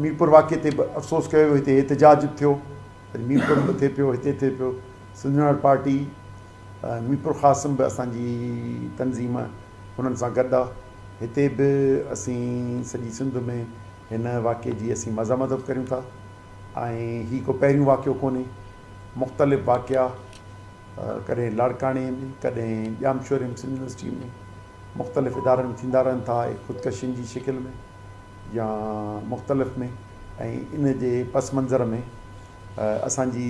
ميرپور واقعي تي به افسوس ڪيو ويو، هتي احتجاج به ٿيو، ميرپور ۾ به ٿئي پيو، هتي ٿئي پيو. سنڌ يونائيٽڊ پارٽي ميرپور خاص ۾ به اسان جي تنظيم هنن سان گڏ آ. هتي به اسين سڄي سنڌ ۾ هن واقعي جي اسين مذمت به ڪريون ٿا ۽ هي ڪو پهريون واقعو ڪونهي. مختلف واقعا ڪڏهن لاڙڪاڻي ۾ ڪڏهن ڄامشوري ۾ سنڌ يونيورسٽي ۾ مختلف ادارن ۾ ٿيندا رهن ٿا خودڪشين جي شڪل ۾ يا مختلف ۾ ۽ ان جي پس منظر ۾ اسان جي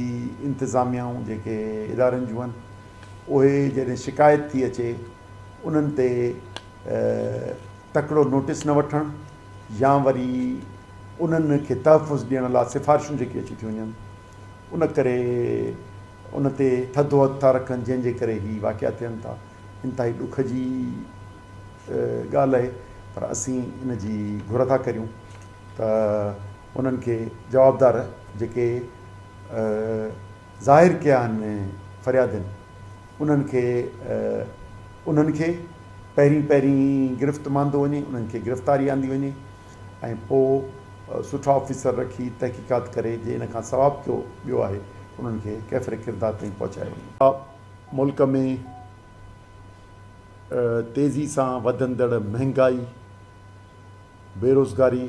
انتظاميائون جيڪي ادارن جون آهن اهي جڏهن شڪايت ٿي اچي انهن تي تڪڙو نوٽيس نه وٺڻ يا وري انهن کي تحفظ ڏيڻ لاء سفارشون جيڪي اچي ٿيون وڃن ان ڪري ان تي ٿڌو هٿ ٿا رکن جنهن جي ڪري هي واقعا ٿين ٿا. انتهائي ڏک جي ڳالهه آهي پر اسين ان جي گهر ٿا ڪريون ته انهن کي جوابدار جيڪي ظاهر ڪيا آهن فريادين انهن کي انهن کي پهرين پهرين گرفت م آندو وڃي انهن کي گرفتاري آندي وڃي ۽ پوء سٺا آفيسر رکي تحقيقات ڪري جي ان کان سوا به ڪو ٻيو آهي انهن کي ڪيفر ڪردار تائين پهچايو وڃي. ملڪ ۾ تيزي سان وڌندڙ مهنگائي، بيروزگاري،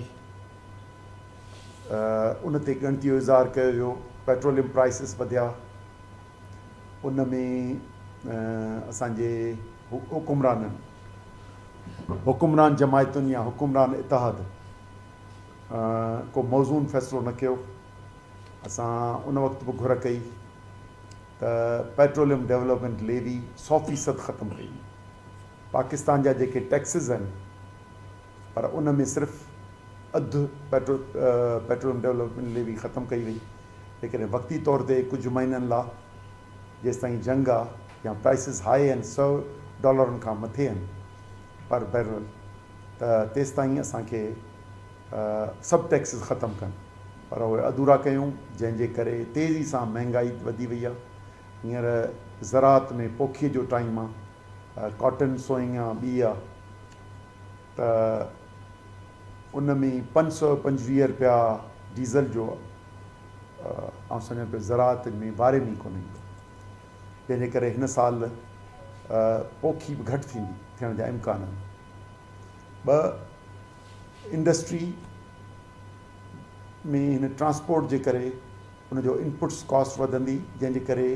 ان تي ڳڻتي جو اظهار ڪيو ويو، پيٽروليم پرائسز وڌيا، ان ۾ اسان جي حڪمرانن، حڪمران جماعتن يا حڪمران اتحاد ڪو موزون فيصلو نه ڪيو، اسان ان وقت به گهر ڪئي ته پيٽروليم ڊولپمينٽ ليوي سو فيصد ختم ڪئي وڃي، پاڪستان جا جيڪي ٽيڪسز آهن پر ان ۾ صرف اڌ پيٽروليم ڊولپمينٽ ليوي ختم ڪئي وئي، جيڪڏهن وقتي طور تي ڪجهه مهينن لا جيستائين جنگ آ يا پرائسز هاء آهن سو ڊالرن کان مٿي آهن پر بيرل ته تيستائين اسان کي سڀ ٽيڪسز ختم ڪن پر اهي اڌورا ڪيون جنهن جي ڪري تيزي سان مهنگائي وڌي وئي آ هينئر زراعت ۾ پوکي جو ٽائيم آ ڪاٽن سوئنگ آ ٻي آ ته ان ۾ 525 رپيا ڊيزل جو آئون سمجهان پيو زراعت ۾ واري ۾ ئي ڪونه ايندو جنهن جي ڪري هن سال پوکي به گهٽ ٿيندي ٿيڻ جا امڪان آهن. ٻه انڊسٽري ۾ هن ٽرانسپورٽ جي ڪري ان جو انپٽس ڪاسٽ وڌندي جنهن جي ڪري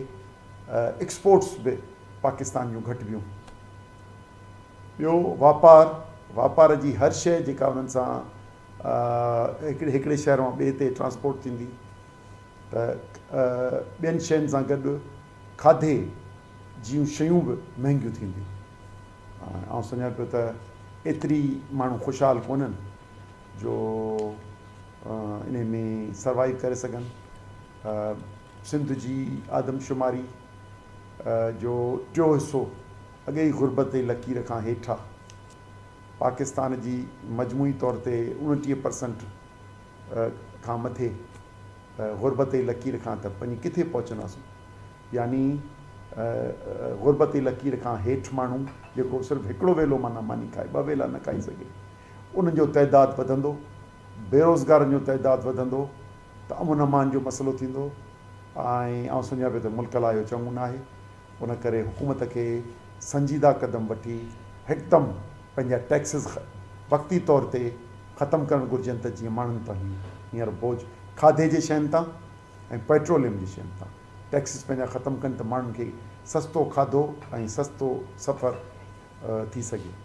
ايڪسپورٽس به پاڪستان جون گهٽبيون. ٻيو واپار، واپار جي هر شيء جيڪا انهن سان هڪڙي هڪڙي شهر مان ٻئي تي ٽرانسپورٽ ٿيندي ته ٻين شين سان گڏ کاڌي جون شيون به مهنگيون ٿينديون. آئون سمجهان پيو ته ايتري ماڻهو خوشحال ڪونهن جو انهي ۾ سروائيو ڪري سگهن. سنڌ جي آدمشماري جو ٽيون حصو اڳي ئي غربت جي لڪير کان هيٺ آ. پاڪستان جي مجموعي طور تي 29 پرسنٽ کان مٿي غربت جي لڪير کان ته پڃي ڪٿي پهچنداسون؟ يعني غربت جي لڪير کان هيٺ ماڻهو جيڪو صرف هڪڙو ويلو معنيٰ ماني کائي ٻه ويلا نه کائي سگهي انهن جو تعداد وڌندو، بيروزگارن جو تعداد وڌندو ته امن امان جو مسئلو ٿيندو ۽ آئون سمجهان پيو ته ملڪ لاء اهو چڱو ناهي. ان ڪري حڪومت کي سنجيده قدم وٺي هڪدم پنهنجا ٽيڪسز وقتي طور تي ختم ڪرڻ گهرجن ته جيئن ماڻهن تان هي هينئر بوجه کاڌي جي شين تان ۽ پيٽروليم جي شين تان ٽيڪسز پنهنجا ختم ڪن ته ماڻهن کي سستو کاڌو ۽ سستو سفر ٿي سگهي.